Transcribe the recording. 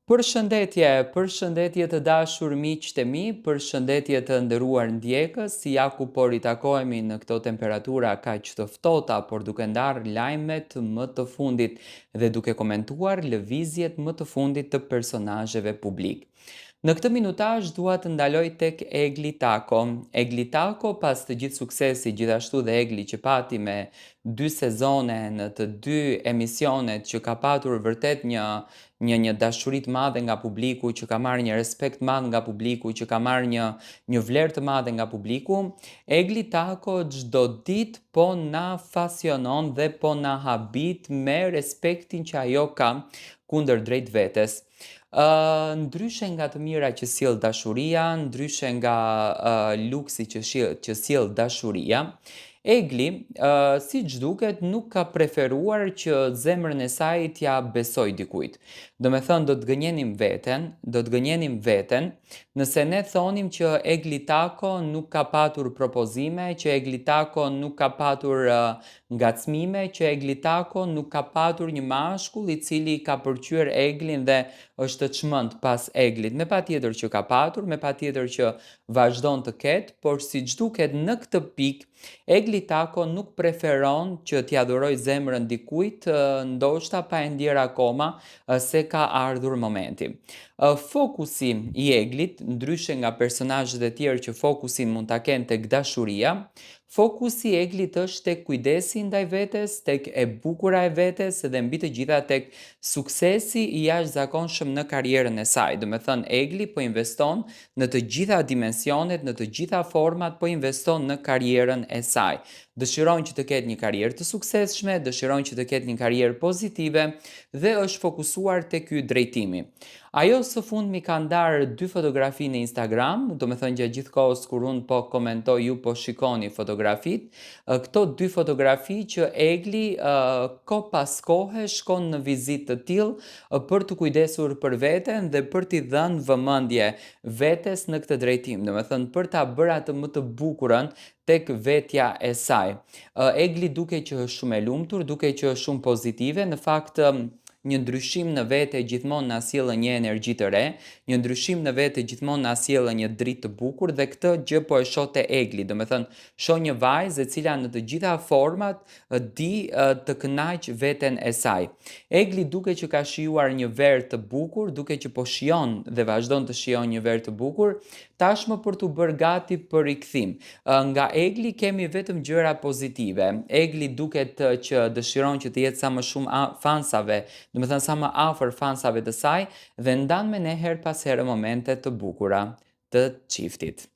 Përshëndetje, përshëndetje të dashur miqtë e mi, përshëndetje të nderuar ndjekës, ja ku po ritakohemi në këto temperatura kaq të ftohta, por duke ndarë lajmet më të fundit dhe duke komentuar lëvizjet më të fundit të personazheve publikë. Në këtë minutazh dua të ndaloj tek Egli Tako. Egli Tako pas të gjithë suksesit gjithashtu dhe Egli që pati me dy sezone në të dy emisionet që ka patur vërtet një një një dashuri të madhe nga publiku, që ka marrë një respekt të madh nga publiku, që ka marrë një një vlerë të madhe nga publiku, Egli Tako çdo ditë po na fascinon dhe po na habit me respektin që ajo ka kundër drejt vetes. Ë ndryshe nga të mira që sjell dashuria, ndryshe nga uh, luksi që sjell që sjell dashuria, Egli, uh, siç duket, nuk ka preferuar që zemrën e saj t'ia besojë dikujt. Domethënë do të gënjenim veten, do të gënjenim veten, nëse ne thonim që Egli Tako nuk ka patur propozime, që Egli Tako nuk ka patur uh, ngacmime, që Egli Tako nuk ka patur një mashkull i cili ka pëlqyer Eglin dhe është çmend pas Eglit. Me patjetër që ka patur, me patjetër që vazhdon të ketë, por siç duket në këtë pikë Egli Tako nuk preferon që t'ia dhurojë zemrën dikujt, ndoshta pa e ndjerë akoma se ka ardhur momenti. Fokusi i Eglit, ndryshe nga personazhet e tjerë që fokusin mund ta kenë tek dashuria, fokusi i Eglit është tek kujdesi ndaj vetes, tek e bukura e vetes dhe mbi të gjitha tek suksesi i jashtëzakonshëm në karrierën e saj. Domethënë Egli po investon në të gjitha dimensionet, në të gjitha format po investon në karrierën e saj. Dëshiron që të ketë një karrierë të suksesshme, dëshiron që të ketë një karrierë pozitive dhe është fokusuar te ky drejtimi. Ajo së fundmi ka ndarë dy fotografi në Instagram, domethënë gjatë gjithë kohës kur unë po komentoj ju po shikoni fotografitë. Këto dy fotografi që Egli kohë pas kohe shkon në vizitë të tillë për t'u kujdesur për veten dhe për t'i dhënë vëmendje vetes në këtë drejtim, domethënë për ta bërë atë më të bukurën tek vetja e saj. Egli duke që është shumë e lumtur, duke që është shumë pozitive, në fakt një ndryshim në vete gjithmonë na sjellë një energji të re, një ndryshim në vete gjithmonë na sjellë një dritë të bukur dhe këtë gjë po e shoh te Egli, domethënë shoh një vajzë e cila në të gjitha format di të kënaqë veten e saj. Egli duke që ka shijuar një verë të bukur, duke që po shijon dhe vazhdon të shijon një verë të bukur, tashmë për t'u bërë gati për rikthim. Nga Egli kemi vetëm gjëra pozitive. Egli duket që dëshiron që të jetë sa më shumë fansave, domethënë sa më afër fansave të saj dhe ndan me ne herë pas here momente të bukura të çiftit.